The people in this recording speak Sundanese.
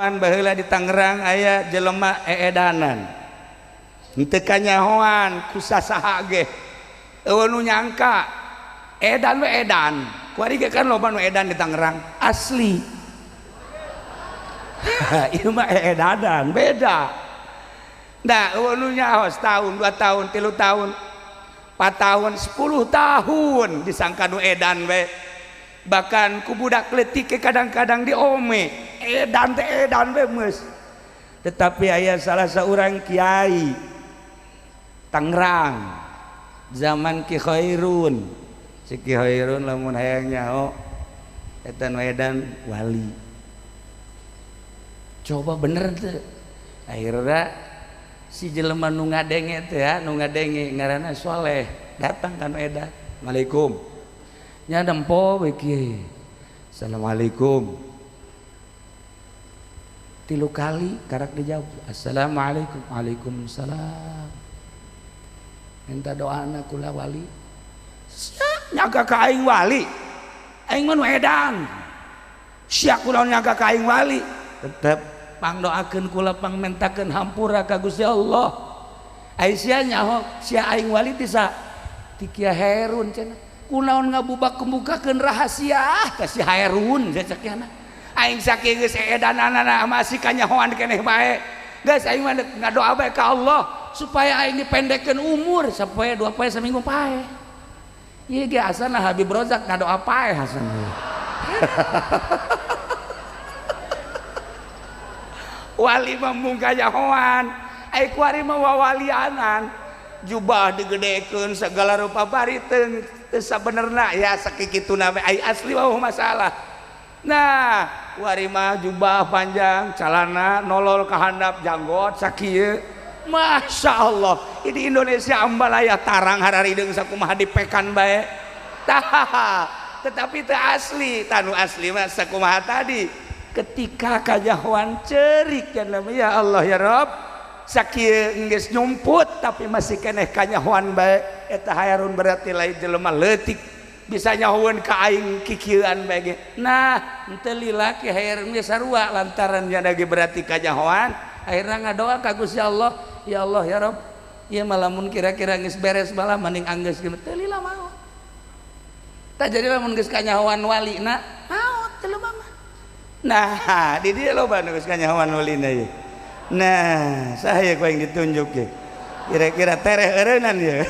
Baheula di Tangerang aya jelema eedanan. Henteu kanyahoan ku sasaha ge. Eueuh nu nyangka edan we edan. Kuari ge kan loba nu edan di Tangerang asli. Ieu mah eedanan beda. Nah, eueuh nu nyaho setahun, 2 tahun, 3 tahun, 4 tahun, 10 tahun disangka nu edan we. Bahkan ku budak leutik kadang-kadang diome edan teh edan we geus. Tetapi aya salah seorang kiai Tangerang zaman Ki Khairun. Si Ki Khairun lamun hayang nyaho eta nu edan wali. Coba bener teu? Akhirna si jelema nu ngadenge teh ya, nu ngadenge ngaranna Soleh, datang ka nu edan. Assalamualaikum. Nya nempo we kieu. Assalamualaikum. 3 kali karak dijawab. Assalamualaikum. Waalaikumsalam. Minta doana kula wali. Sia nyaga ka aing wali. Aing mah nu edan. Sia kula nyaga ka aing wali. Tetep pangdoakeun kula pangmentakeun hampura ka Gusti Allah. Ai sia nyaho sia aing wali ti sa? Ti Kiai Hairun cenah. Kunaon ngabubak kemukakeun rahasia ka si Hairun cek kiana. Aing saking geus edananana masih kanyahoan keneh bae. Geus aing mah ngadoa bae ka Allah supaya aing dipendekkeun umur sapoe 2 poe saminggu pae. Ieu ge asana Habib Rozak ngadoa pae hasan. Wali mah mung kanyahoan, ai kuari mah wawalianan. Jubah digedekeun segala rupa bari teu sabenerna ya sakikituna we ai asli mah masalah. Nah, kuari mah jubah panjang, calana nolol ka handap, janggot sakieu. Masya Allah, ini Indonesia ambalaya tarang hararideung sakumaha dipekan bae. Tah, tetapi teu asli, tanu asli mah sakumaha tadi. Ketika kanyahoan ceurik ya Allah ya Rob, sakieu geus nyumput tapi masih keneh kanyahoan bae. Eta Hairun berarti lain jelema leutik bisa nyahoeun ka aing kikieuan bae ge. Nah, henteu lila Ki Hairun ge sarua lantaran nya ge berarti kanyahoan, akhirna ngadoa ka Gusti Allah, ya Allah ya Rob, ieu mah lamun kira-kira geus beres malah mending anggeus ge teu lila maot. Tah jadi lamun geus kanyahoan walina maot teu mah. Nah, di dieu loba nu geus kanyahoan walina ieu. Nah, saya ku yang ditunjuk ya. Kira-kira tereh eureunnan ya.